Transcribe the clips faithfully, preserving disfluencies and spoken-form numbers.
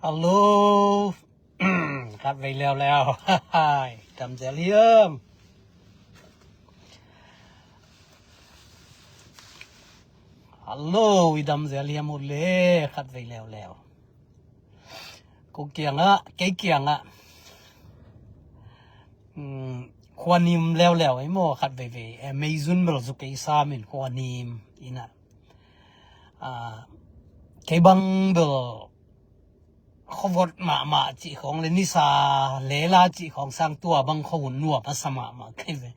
Hallo. Khat vei leuleu. Hai, dam zel hiam? Hallo, i dam zel hiam uh le? Khat vei leuleu. Ko kiangah, kei kiangah, mm, khuanim leuleu ei maw, khat veivei. Eh, meizun bel zu kei samin khuanim inah. Ah, kei bang bel khuavot mahmah cih khawng le nisa lela cih khawng sang tua bang khuahun nuam a sa mahmah kei ve.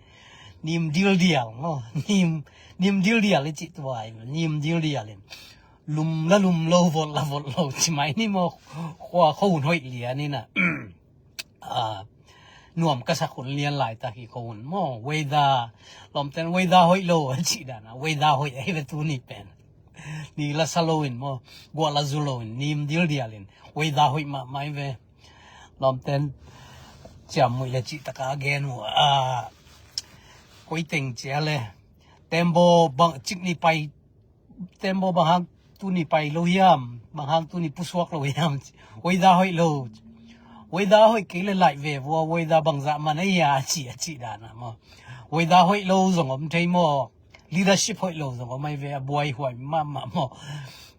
Nim dildial maw, nim, nim dildial i cih tua i ve. Nim dildial in lum la lum lo, vot la vot lo ci mai ni maw. Khua khuahun hoih lian inah. Ah, nuam ka sak hun lian laitak hi khuahun maw. Weather, lawmten weather hoih lo a cih dana, weather hoih ahi ve tuni pen. Ni la sa loin maw, guah la zu loin, nim dildial in weather hoih mahmah hi ve. Lawmten ciammuih le cihtaka a gen uh a, koi teng cia le tembaw bang cik ni pai, tembaw bang hang tuni pai lo hiam, bang hang tuni pusuak lo hiam? Weather hoih lo. Weather hoih kei le laih ve vua, weather bangzah man a hia a ci, a cih dana maw. Weather hoih lo zong om thei maw. Leadership hoih lo zong om ahi ve, a buaihuai mahmah maw.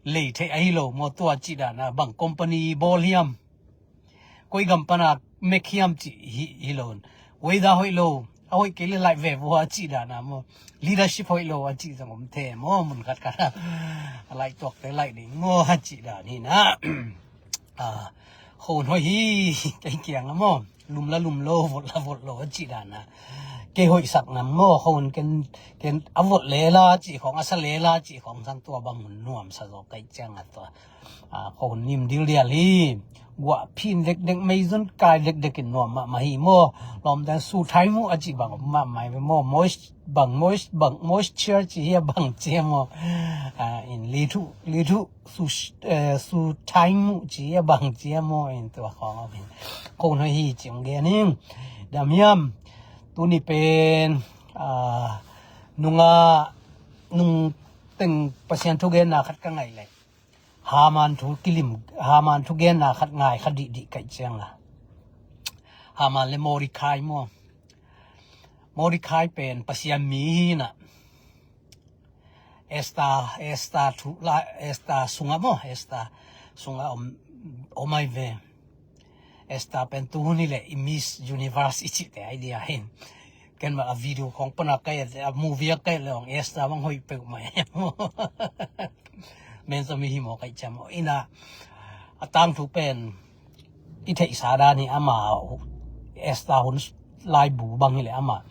Lei theih ahi lo maw, tua cih dana bang company bawl hiam, koi gam pana mek hiam cih hi, hi lo. Weather hoih lo, a hoih kei le laih ve vua a cih dana maw. Leadership hoih lo a cih zong om thei maw, mun khatkhat a laih tuakte laih ding maw a cih dan hi na. Ah, khuahun hoih hi, kei kiangah maw. Lum la lum lo, vot la vot lo a cih dana. Kei hoihsak nam maw, khuahun ken, ken a vot lela cih khawng, a sa lela cih khawng sang tua bang hun nuamsa zaw kei ciangah tua. Ah, khuahun nim dildial hi. Guah phin dekdek, meizun kai dekdek in nuam mahmah hi maw. Lawmten su thai muh a cih bang mahmah hi maw. Moist, bang moist, bang moisture ci hia bang ci hia maw. Ah, in lithu, lithu su, eh, su thai muh ci hia bang ci hia maw, in tua khawng a vin. Khuahun hoih hi ci hong gen ing. Dam hiam? Tuni pen, ah, nunga, nung teng Pasian thugenna khat ka ngaih leh. Haman thu kilim, Haman thugenna khat ngai kha dihdih kaih cianga. Haman le Mordecai maw. Mordecai pen Pasian mi hi na. Esther, Esther thu la, Esther sunga maw, Esther sunga om, om ai ve. Esther pen tuhun hi le i Miss Universe i cihte idea hin. Ken ma a video khong pana kai a movie a kai le ong Esther mang hoi peuh mai. Men sa mi hi maw kai ciam ina a tangthu pen i theihsa dan hi ama Esther hun laibu bang hi le ama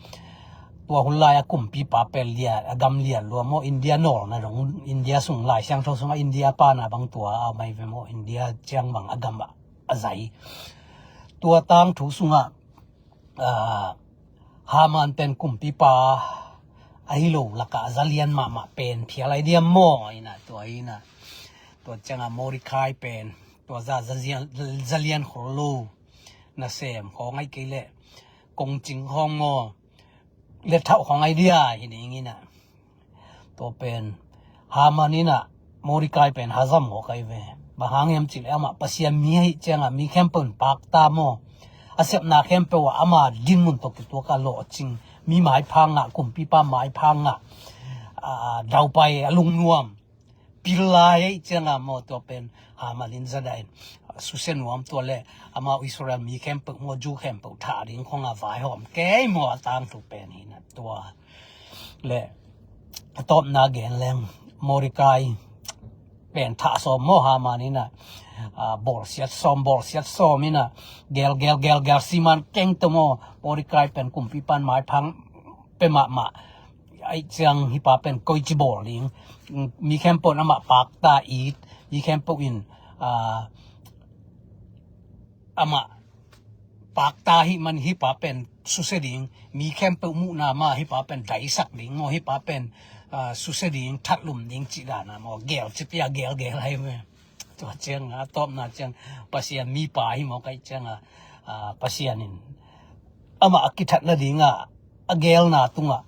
tua hun lai a kumpipa pen lia a gam lia lua maw India nawlna dong India sung Lai Siangtho sunga India pana bang tua a mai ve maw India ciang bang a gam a zai tua tangthu sunga Haman pen kumpipa ahi lo laka a zalian mahmah pen phial ai diam maw ina tua ina tua cianga Mordecai pen tua za zalian khol lo nasem khawng ai kei le kongcing khawng maw le thauh khawng ai dia hi ning ina. Tua pen Haman ina Mordecai pen hazam ngawk ai ve. Bang hang hiam cih le amah Pasian mi ahi cianga mi khempeuh in pakta maw a sepna khempeuh ah ama dinmun tawh kituaka lawhcing mi maiphang ngah kumpipa maiphang ngah daupai a lungnuam pil lai ahi cianga maw tua pen Haman in zadah in susia nuam tua le amau Israel mi khempeuh maw Jew khempeuh thah ding khonga vaihawm kei maw a tangthu pen hina tua le a tawpna gen leng Mordecai pen thah sawm maw Haman ina bawlsiat sawm bawlsiat sawm ina gel gel gel gel siman keng to maw Mordecai pen kumpipan maiphang pe mahmah aih ciang hipa pen koici bawl ding mi khempeuh in amah pakta it mi khempeuh in amah pakta hih man hipa pen susia ding mi khempeuh muhna ma hipa pen daisak ding maw hipa pen susia ding thatlum ding cih dana maw gel cipia gel gel hai maw. Tua cianga a tawpna ciang Pasian mipa hi maw kaih cianga Pasian in amah a kithatna dinga a gelna tunga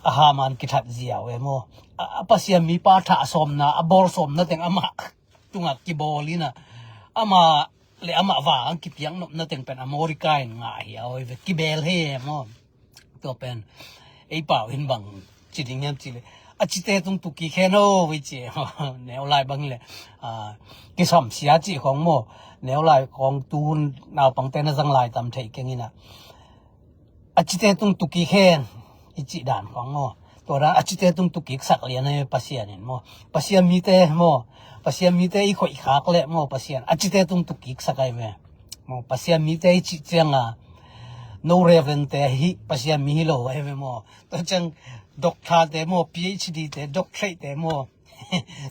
a Haman kithat ziau e maw a Pasian mipa thah sawmna a bawl sawmna teng amah tunga kibawl ina amah le amah vang kipiak nopna teng pen a Mordecai in ngah hi a, oi ve, kibel hi e maw. Tua pen ei pau in bang ci ding hiam cih leh, a cite tung tuk kik hen o i ci. Neu lai bang hi leh, a, kisamsia cih khawng maw. Neu lai khawng tuhun naupangte na zang lai tam thei keng in a, a cite tung tuk kik hen i cih dan khawng maw. Tua dan a cite tung tuk kik sak lian e Pasian in maw. Pasian mite maw, Pasian mite i khoih khak leh maw, Pasian a cite tung tuk kik sak ai ve. Maw, Pasian mite i cih ciang a, no reverend te hi Pasian mi hi lo ai ve maw. Tua ciang doctor te maw, P H D te, doctorate te maw.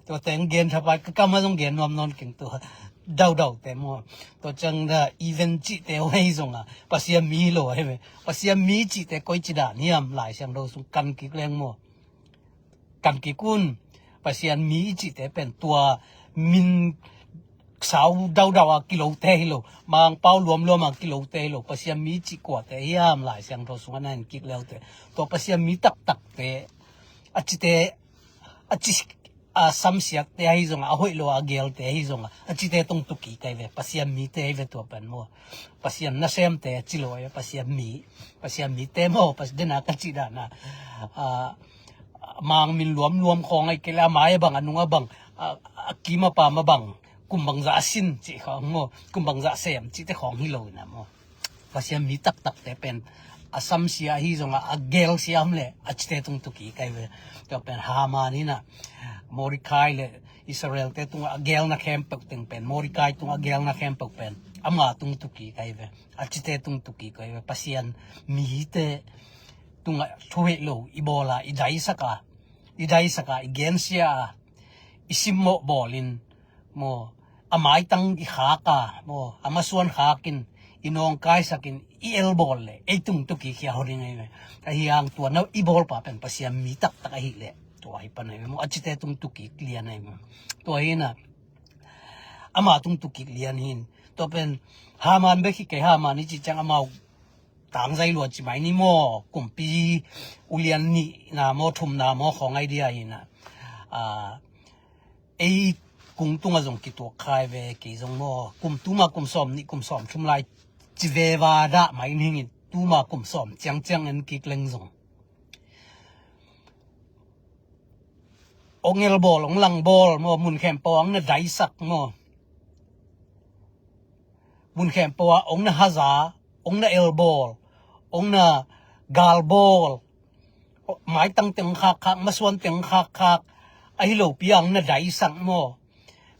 Tua teng gen thapai, ka kam a zong gen nuam nawn keng tua. Daudau te maw. Tua ciang da event cih te uh ahi zong a, Pasian mi hi lo ai ve. Pasian mi cih te koi ci dan hiam, Lai Siangtho sung kan kik leng maw. Kan kik un. Pasian mi i cih te pen tua min sau daudau a kilote hi lo, Mangpau luamluam a kilote hi lo, Pasian mi cih kuate hiam, Lai Siangtho sung a na en kik leute. Tua Pasian mi taktakte, a cite, a ci, a samsiakte ahi zong a, a hoih lo a geelte ahi zong a, a cite tung tuk kik ai ve, Pasian mite ahi ve tua pen maw. Pasian nasemte a ci lo ai ve, Pasian mi, Pasian mite maw, Pasian dena ka cih dan a, a, mang min luamluam khawng ai kei leh, a mai a bang, a nung a bang, a, a kim a pam a bang, kum bangzah a sin cih khawng maw, kum bangzah a sem cihte khawng hi lo in a maw. Pasian mi taktakte pen a samsia ahi zong a, a geelsia om leh a cite tung tuk kik ai ve. Tua pen Haman in a, Mordecai le Israelte tungah a geelna khempeuh teng pen, Mordecai tungah a geelna khempeuh pen ama tung tuk kik ai ve. A cite tung tuk kik ai ve. Pasian mite tungah thuhilh lo i bawl a, i daisak a, i daisak a, i gensia a, i simmawh bawl in maw, a maitang i khak a maw, a masuan khak in, i nawngkaisak in, i elbawl leh ei tung tuk kik hi a ho ding ai ve. Ahi hang tua na i bawlpa pen Pasian mi taktak ahih leh tua hi pan ai ve maw, a cite tung tuk kik lian ai maw. Tua hi in a, ama tung tuk kik lian hi in. Tua pen Haman bek hi kei, Haman i cih ciang amau tangzai lua ci mai ni maw, kumpi ulian nihna maw, thumna maw khawng ai dia hi in a, a, ei kung tungah zong kituak kha ai ve, kei zong maw, kum tuma kum sawm nih kum sawm thum lai ci veva dah mai ning in, tuma kum sawm ciangciang en kik leng zong ong elbawl, ong langbawl maw, mun khempeuh ah ong na daisak maw. Mun khempeuh ah ong na haza, ong na elbawl, ong na galbawl. Maitang teng khakkhak, masuan teng khakkhak, ahi lopi ah ong na daisak maw.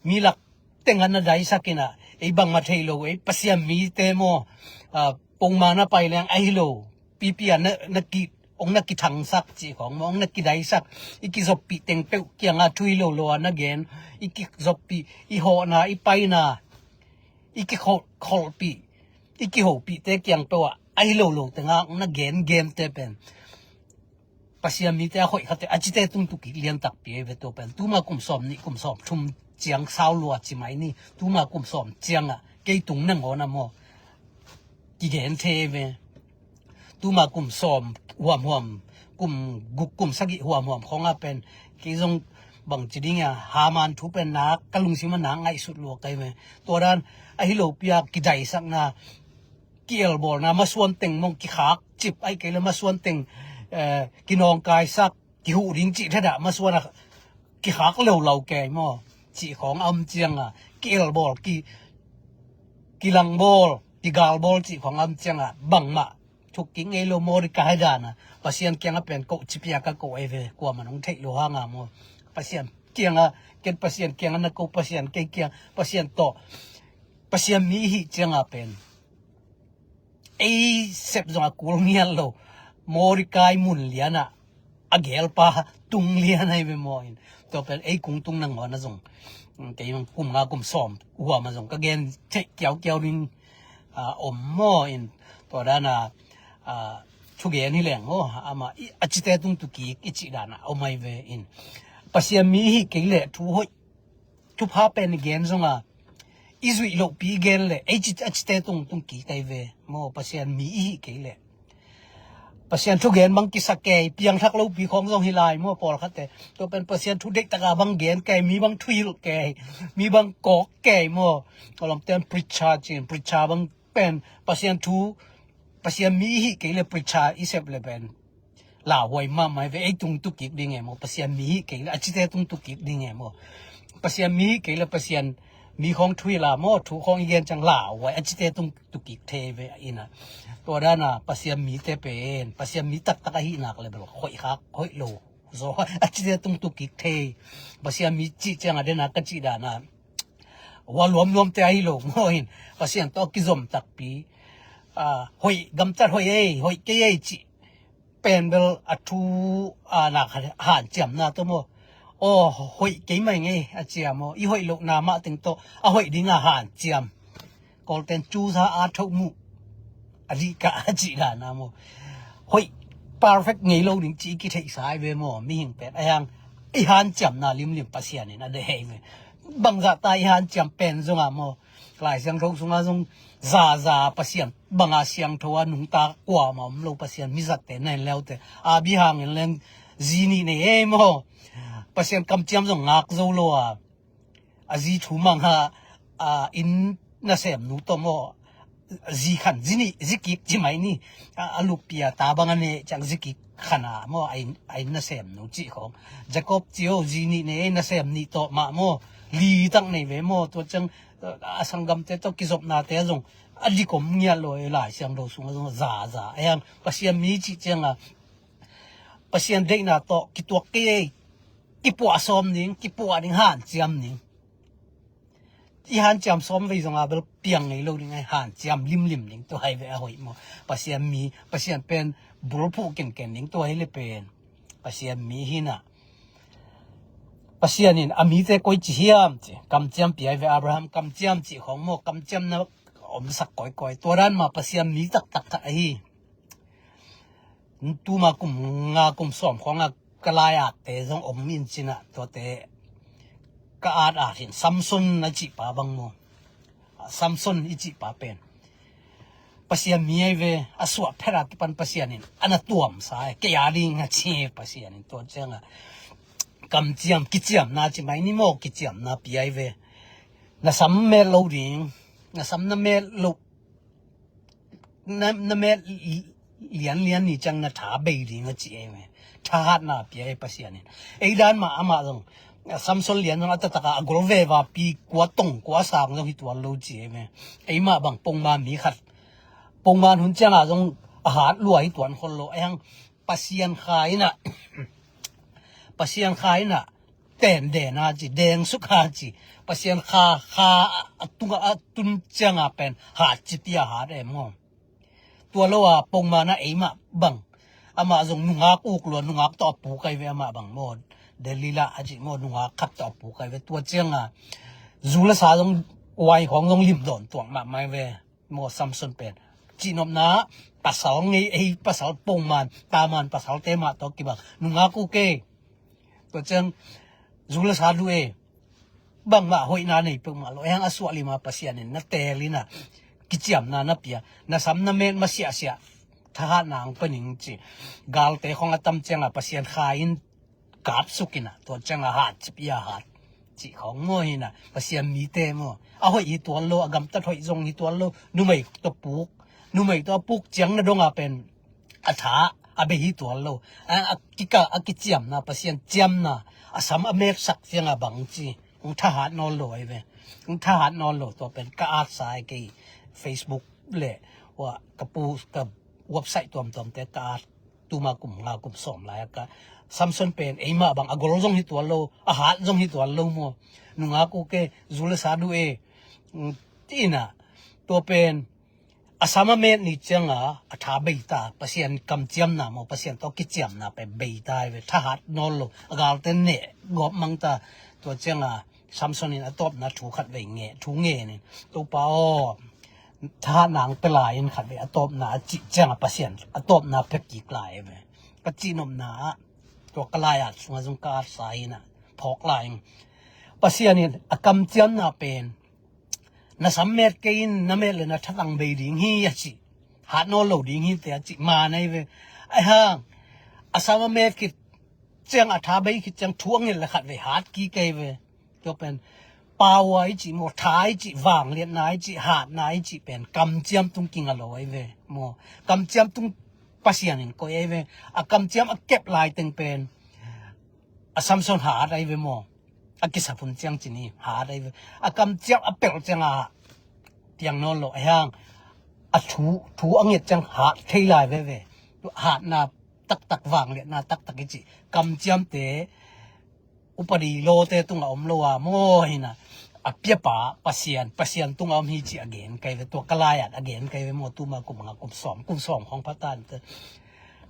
Mi lak teng ah na daisak in a, ei bangmah thei lo, ei Pasian mite maw, a, pongmang na pai leng ahi lo pipi ah na, na ki, ong na kithangsak cih khawng maw, ong na kidaisak. I kizoppih teng peuh kiangah thu hi lo lo a na gen, i kizoppih, i hawhna, i paina, i kikholhpih, i kihopihte kiang peuh ah ahi lo lo tengah ong na gen gente pen Pasian mite a hoih khate, a cite tung tuk kik lian takpi ai ve tua pen. Tuma kum sawm nih kum sawm thum ciang sau lua ci mai ni, tuma kum sawm ciangah kei tung nangawn a maw, kigen thei ve. Tuma kum sawm huamhuam, kum guk kum sagih huamhuam khawngah pen kei zong bangci ding a, Haman thu pen nak ka lungsim ah nak ngaihsut lua kai ve. Tua dan ahi lopi ah kidaisakna, kielbawlna, masuan teng mong kikhak cip, ahih kei leh masuan teng, eh, kinawngkaisak, kihuh ding cih thadah masuan a kikhak leuleu kei maw, cih khawng a om ciang a, kielbawl, ki, kilangbawl, kigalbawl cih khawng a om ciang a, bangmah thuk kik ngei lo, Mordecai dan a Pasian kiangah pen koh ci piak a koh ai ve, kuamah nong theih lo hang a maw. Pasian kiangah, ken Pasian kiangah na ko, Pasian kei kiang, Pasian tawh, Pasian mi i hih ciang a pen ei sep zong a kul ngiat lo, Mordecai mun lian ah a geelpa tung lian ai ve maw in. Tua pen ei kung tung nangawn a zong, kei zong kum nga kum sawm huam a zong ka gen theih kiaukiau ding, a, om maw in. Tua dan a, a, thugen hi leng maw, amah i, a cite tung tuk kik i cih dan a om ai ve in. Pasian mi i hih kei leh thu hoih, thupha pen i gen zong a, i zuih lohpi i gen leh ei ci, a cite tung tung kik ai ve maw, Pasian mi i hih kei leh. Pasian thugen bang kisa kei, piangthak lopi khawng zong hi lai maw, pawlkhatte. Tua pen Pasian thu deihtak a bang gen kei, mi bang thuhilh kei, mi bang kawk kei maw. Kawlawmte in preacher ci-in, preacher bang pen Pasian thu, Pasian mi i hih kei le preacher i sep le pen lauhuai mahmah ve, ei tung tu kik ding e maw, Pasian mi hih kei le, a cite tung tu kik ding e maw. Pasian mi hih kei le, Pasian mi khawng thuhilh a maw, thu khawng i gen ciang lauhuai, a cite tung tu kik thei ve ina. Tua dana Pasian mite pen, Pasian mi taktak ahih nak le bel hoih khak, hoih lo zaw, a cite tung tu kik thei. Pasian mi cih ciang a dena ka cih dana, hua luamluamte ahi lo maw in, Pasian tawh kizom takpi. Ah, hoih, gamtat hoih ei, hoih kei ei cih pen bel a thu, ah, nak hanciamna tawh maw. Aw, hoih kei mai ngei a ciam maw, i hoih lohna mah teng tawh a hoih dinga hanciam. Kawlten cusa a thoh muh a dih kah a cih dana maw. Hoih, perfect ngei lo ding cih i kitheihsa ai ve maw, mihing pen. A hiang i hanciamna limlim Pasian in a deih ve. Bangzah ta i hanciam pen zonga maw, Lai Siangtho sunga zong zaza Pasian banga siangtho a nungta kuamah om lo, Pasian mizatte na in leute. Abraham in leng zi nih nei ei maw. Pasian kamciam zong ngak zo lo a, a zi thu mang ha, a, inn nasemnu tawh maw, zi khan, zi nih, zi kik ci mai ni. A, a lupia ta bang a ne ciang zi kik khan a maw, a inn, a inn nasemnu cih khawng. Jacob ci o, zi nih nei ei, nasem nih tawh mah maw, li tak nei ve maw, tua ciang, a, a sanggamte tawh kizopnate zong a dik om ngiat lo ei, Lai Siangtho sungah zong zaza. A hiang Pasian mi cih cianga Pasian deihna tawh kituak kei ei, i puah sawm ding, kipuah ding, hanciam ding. I hanciam sawm vei zonga bel piang ngei lo ding ai, hanciam limlim ding, tua hai ve a hoih maw. Pasian mi, Pasian pen bulphuh kenken ding, tua hai le pen Pasian mi hina. Pasian in a mite koi ci hiam ci, kamciam pia ai ve, Abraham kamciam cih khawng maw, kamciamna omsak kawikawi. Tua dan mah Pasian mi taktak khat ahi. Tuma kum nga kum sawm khawnga ka lai-atte zong om in cinah, tuate ka at at hin Samson a cihpa bang maw. Samson i cihpa pen Pasian mi ai ve, a suah phet a kipan Pasian in a na tuamsa e, kei a ding a ci Pasian in, tua cianga kamciam, kiciamna ci mai ni maw, kiciamna pia ai ve. Na sam met lo ding, na sam na met lo na, na met lianlian ni ciang na tha bei ding a ci ei ve. Thahatna pia ei Pasian in. Ei dan mah amah zong, Samson lian zong a taktak a, a gol veva pi kua tong kua sang zong hi tuan lo ci ei ve. Ei mah bang pongman mi khat, pongman hun cianga zong a hat lua hi tuan khol lo. Ei hang Pasian kha inah Pasian kha inah tendena ci, dengsuk ha ci. Pasian kha, kha a tunga a tun cianga pen hat ci pia hat em maw. Tua lo a pongmana ei mah bang, amah zong nungak uk lua, nungak tawh a puk ai ve amah bang maw. Delila a ci maw, nungak khat tawh a puk ai ve. Tua cianga zu le sa zong, wai khawng zong limdawn tuak mahmah ai ve. Maw Samson pen cihnopna, pasal ngei ei, pasal pongman taman pasalte mah tawh kibang, nungak uk ei. Tua ciang zu le sa duh ei. Bangmah hoihna nei peuhmah lo. Ei hang a suah lima Pasian in na teel inah kiciamna na pia. Na sam na met masiahsiah thahatna ang paning ci. Galte khawng a tam cianga Pasian kha in kapsuk inah, tua cianga hat ci pia hat cih khawng maw hinah. Pasian mite maw, a hoih hi tuan lo, a gamtat hoih zong hi tuan lo. Numei tawh puk, numei tawh a puk ciang na donga pen a tha a bei hi tuan lo. A, a kika, a kiciamna, Pasian ciamna, a sam a metsak cianga bang ci, hong thahat nawn lo ai ve. Hong thahat nawn lo, tua pen ka atsa ai kei. Facebook le wa ka pu, ka website tuamtuamte ka at. Tuma kum nga kum sawm lai-a ka Samson pen ei mah bang a gol zong hi tuan lo, a hat zong hi tuan lo maw. Nungak uk ei, zu le sa duh ei. Tina tua pen a sam a met ni cianga a tha bei ta, Pasian kamciamna maw, Pasian tawh kiciamna pen bei ta ai ve, thahat nawn lo. A galte neh gawp mang ta. Tua cianga Samson in a tawpna thu khat vei nge, thu nge nin, Topa aw, thahatna ang pia lai in khat vei, a tawpna a cih cianga Pasian a tawpna pia kik lai ve. Ka cihnopna ah, tua ka lai-at sunga zong ka atsa inah phawk lai in, Pasian in a kamciamna pen na sam met kei in, na met le na thatang bei ding hi a ci. Hat nawn lo ding hi te a ci. Man ai ve. Ahi hang a sam a met khit ciang, a tha bei khit ciang thu a nget le khat vei hat kik ei ve. Tua pen power i cih maw, tha i cih, vangliatna i cih, hatna i cih pen kamciam tung kinga lo ei ve maw. Kamciam tung Pasian in koih ei ve. A kamciam a kep lai teng pen a Samson hat ei ve maw. A kisap hun ciang cin hi, hat ei ve. A kamciam a pelh ciang a piang nawn lo. Ahi hang a thu, thu a nget ciang hat thei lai veve. Hatna taktak, vangliatna taktak i cih kamciamte upadi lawte tungah om lo a maw, hi na. A piapa Pasian, Pasian tungah om hi cih a gen kai ve. Tua ka lai-at a gen kai ve maw, tuma kum nga kum sawm, kum sawm khong pha tan te.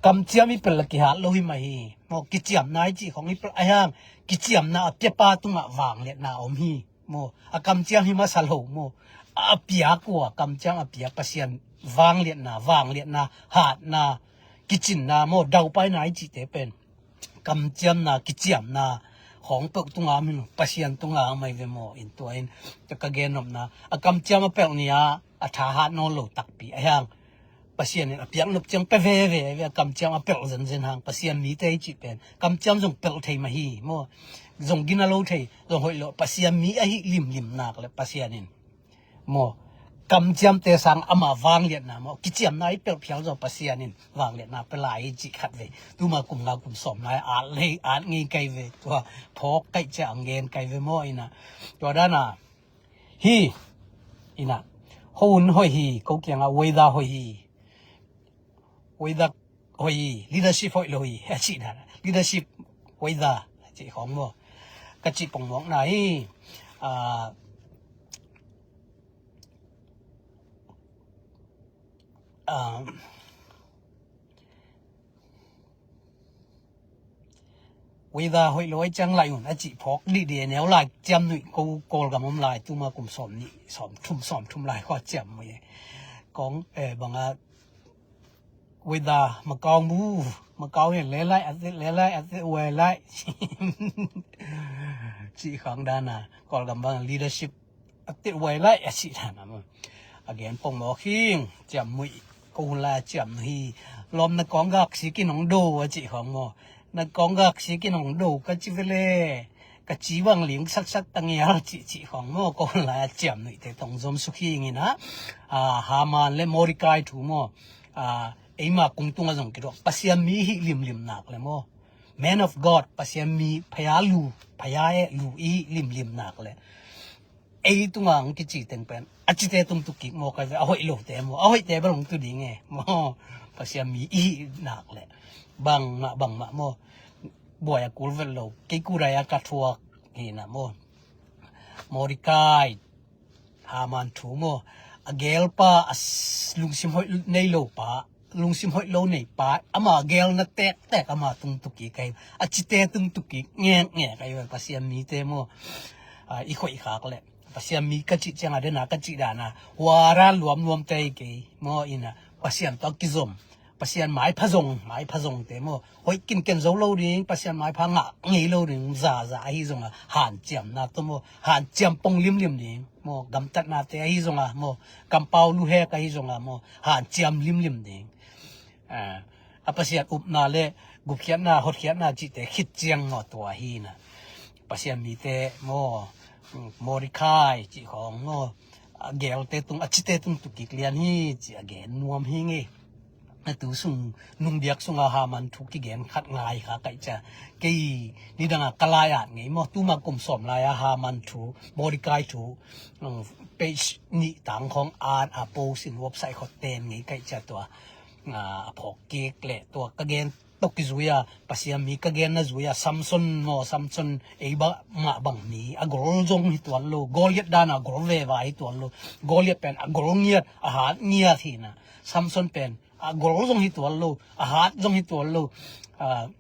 Kamciam i pelh la kihat lo hi mah hi maw. Kiciamna i cih khong i pelh, ahi hang kiciamna a piapa tungah vangliatna om hi maw. A kamciam hi masa lo maw. A piak uh a kamciam a piak Pasian vangliatna, vangliatna, hatna, kicinna maw, daupaina i cihte pen kamciamna, kiciamna khong peuh tunga om hi lo, Pasian tunga om hi ve maw. In tua in ka gen nopna, a kamciam a pelh ni-a a tha hat nawn lo takpi. Ahi hang Pasian in a piak nop ciang pia veve ve. A kamciam a pelh zenzen hang Pasian mite i cih pen kamciam zong pelh thei mah hi maw. Zong gina lo thei, zong hoih lo, Pasian mi ahi limlim nak le Pasian in maw, kamciamte sang ama vangliatna maw, kiciamna i pelh phial zaw Pasian in vangliatna pia lai i cih khat ve. Tuma kum nga kum sawm lai at lei, at ngei kai ve. Tua phawk kaih ciah ang gen kai ve maw, hi na. Tua dana hi, hi na. Hong hoih hi, ko kianga weather hoih hi. Weather hoih hi, leadership hoih lo hi, a cih dan. Leadership, weather a cih khong maw. Ka cih pongmawkna hi. Ah, ah, weather hoih lo ai ciang lai un a cih phawk dih dih a neu lai ciam nuih ko Kawlgam om lai, tuma kum sawm nih, sawm thum, sawm thum lai khuat ciam mui. Kong, eh, banga weather Macau mu, Macau hi le lai, a ti le lai, a ti uai lai. Cih khang dana Kawlgam bang leadership a ti uai lai a cih dana maw. A gen pongmawk hi, ciam muih ko hun lai a ciam nuih hi. Lawm na kawng gak sikin hong do a cih khong maw. Na kawng gak sikin hong do ka ci vele. Ka ci bang ling saksak tangial cihcih khong maw, ko lai a ciam nuihte tong zom suk hi ngina. Ah, Haman le Mordecai thu maw. Ah, eima kung tunga zong kiduak Pasian mi hi limlim nak le maw. Man of God, Pasian mi, phaya lu, phaya e lu i hi limlim nak le. Ei tunga ang kici teng pen a cite tung tu kik maw, kai ve, a hoih lote maw, a hoihte bel hong tu ding e maw. Pasian mi i hi nak le bangmah, bangmah maw. Buai a kul vet lo, kei kudai a ka thuak hi na maw. Mordecai, Haman thu maw. A gelpa, a s-, lungsim hoih nei lo pa, lungsim hoih lo nei pa, ama gelna tektek ama tung tu kik kai, a cite tung tu kik ngekngek kai ve. Pasian mite maw. Ah, i khoih khak le Pasian mi ka cih cianga dena ka cih dana huaran luamluam tei kei maw, ina Pasian tawh kizom, Pasian maipha zong, maipha zongte maw, hoih kinken zo lo ding, Pasian maipha ngah ngei lo ding, zaza ahi zonga hanciamna tawh maw, hanciam pong limlim ding maw, gamtatnate ahi zonga maw, kampau luhek ahi zonga maw, hanciam limlim ding. Ah, a Pasian upna le gupkhiatna, hotkhiatna cihte khit ciang maw, tua hi na. Pasian mite maw, Mordecai cih khawng maw, a gelte tung, a cite tung tu kik lian hi ci a gen nuam hi ngei. Na tu sung, nung biak sunga Haman thu kigen khat ngai kha kaih cia. Kei nidanga ka lai-at ngei maw, tuma kum sawm lai-a Haman thu, Mordecai thu, um, page nih tang khawng at a post in website khawng ten ngei kaih cia tua. Ah, a phawk kik le tua ka gen tawh kizui a, Pasian mi ka genna zui a, Samson maw, Samson ei bangmah bang mi, a gol zong hi tuan lo, Goliath dana gol veva hi tuan lo, Goliath pen a gol ngiat, a hat ngiat hi na, Samson pen a gol zong hi tuan lo, a hat zong hi tuan lo, ah,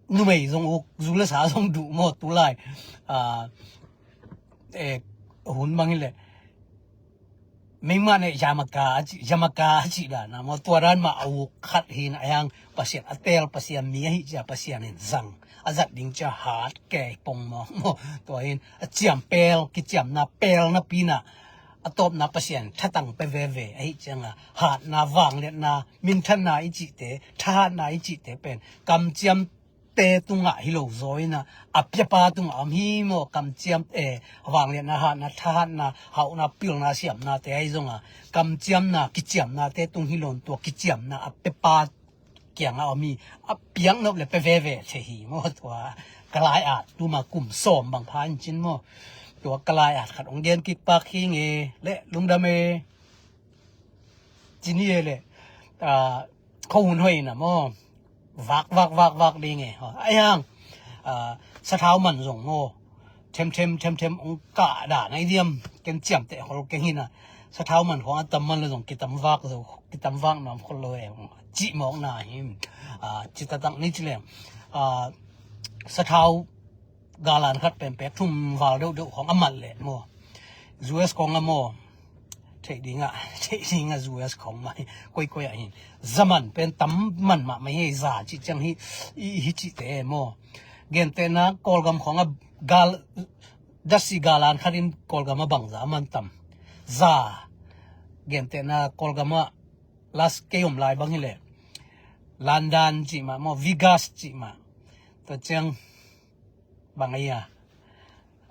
numei zong uk, zu le sa zong duh maw tulai. Ah, eh, hun bang hi le mengmah ne yamaka a ci, yamaka a ci dana maw, tua dan mah a uk khat hi na, a yang Pasian a tel, Pasian mi ahi cia Pasian in zang, a zat ding cia hat kei pong maw, maw, tua hin a ciam pel, kiciamna pel napi na a tawpna Pasian thatang pia veve ahih cianga, hatna, vangliatna, minthanna i cihte, thahatna i cihte pen kamciamte tungah hi lo zaw inah, a piapa tungah om hi maw. Kamciam, eh, vangliatna, hatna, thahatna, hauhna, pilna, siamnate ahi zonga, kamciamna, kiciamnate tung hi lo in, tua kiciamna a piapa kiangah om hi. A piaknop le pia veve thei hi maw. Tua ka lai-at tuma kum sawm bang pha in cin maw, tua ka lai-at khat hong gen kik pak hi nge, le lungdam e, ci ni e le, ah, khuahun hoih inah maw, vak vak vak vak ding e. Ahi hang, ah, sathau man zong maw, themthem themthem hong kah dan ahi diam, ken ciamteh khol keng hi inah, sathau man khawng a tam man lo zong kitam vak zo, kitam vak nuam khol lo e, cih mawkna hi. Ah, ci taktak ni ci leng, ah, sathau galan khat pen pek thum val deuhdeuh khawng a mat leh maw, U S khawng a maw, theih dingah, theih dingah U S khawng mah hi, koikoi ah hin. Za man pen tam man mahmah hi, za cih ciang hi, i, hi cihte maw. Gentehna Kawlgam khawng a gal, dasi galan khat in Kawlgam a bangza a man tam. Za, gentehna Kawlgam ah last kei om lai bang hi leh, London cih mah maw, Vegas cih mah. Tua ciang bang ahi a,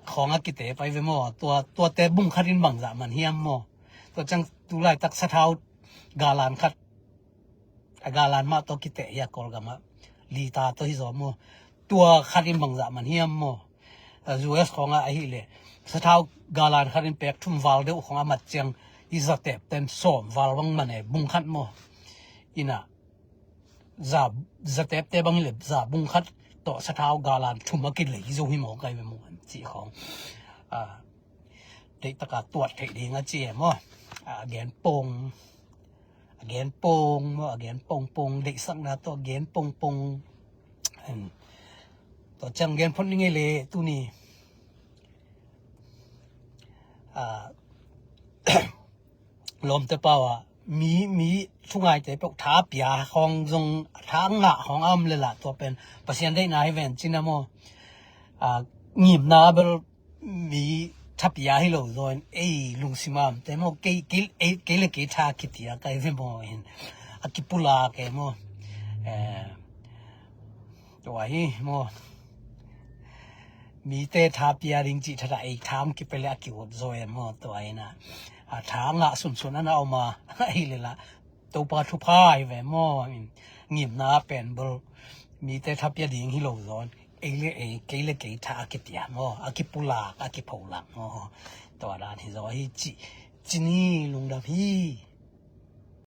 khawng a kite pai ve maw. Tua, tuate bung khat in bangzah man hiam maw. Tua ciang tu laitak sathau galan khat, a galan mah tawh kiteh hi a, Kawlgam ah lita tawh hi zaw maw. Tua khat in bangzah man hiam maw. U S khawng ah ahih leh sathau galan khat in pek thum val deuh khawng a mat ciang, i zatep ten sawm val bang man e, bung khat maw. Inah za, zatepte bang hi leh za bung khat tawh sathau galan thum a kilei zo hi maw, kai ve maw, an cih khawng. Ah, deih taka tuat theih ding a ci e maw. Ah, a gen pong, a gen pong maw, a gen pongpong, deihsakna tawh a gen pongpong. Em, tua ciang gen phot ni ngei le tuni, ah, lawmte pau ah mi, mi thungaite peuh tha pia khawng zong, tha ngah khawng a om le lah, tua pen Pasian deihna hi ven cin a maw. Ah, ngimna bel mi tha pia hi lo zaw in, ei lungsim a omte maw, kei, kei, ei, kei le kei tha kitia kai ve maw hin, a kipulak e maw. Eh, tua hi maw, mite tha pia ding cih thadah ei tham kipia le a ki-ut zaw e maw. Tua inah, a tha ngah sunsun a na om a, ahih le lah Topa thupha hi ve maw. Ngimna pen bel mite tha pia ding hi lo zaw in, ei le ei, kei le kei tha a kitia maw, a kipulak, a kipholak maw. Tua dan hi zaw hi ci, ci ni, lungdam hi.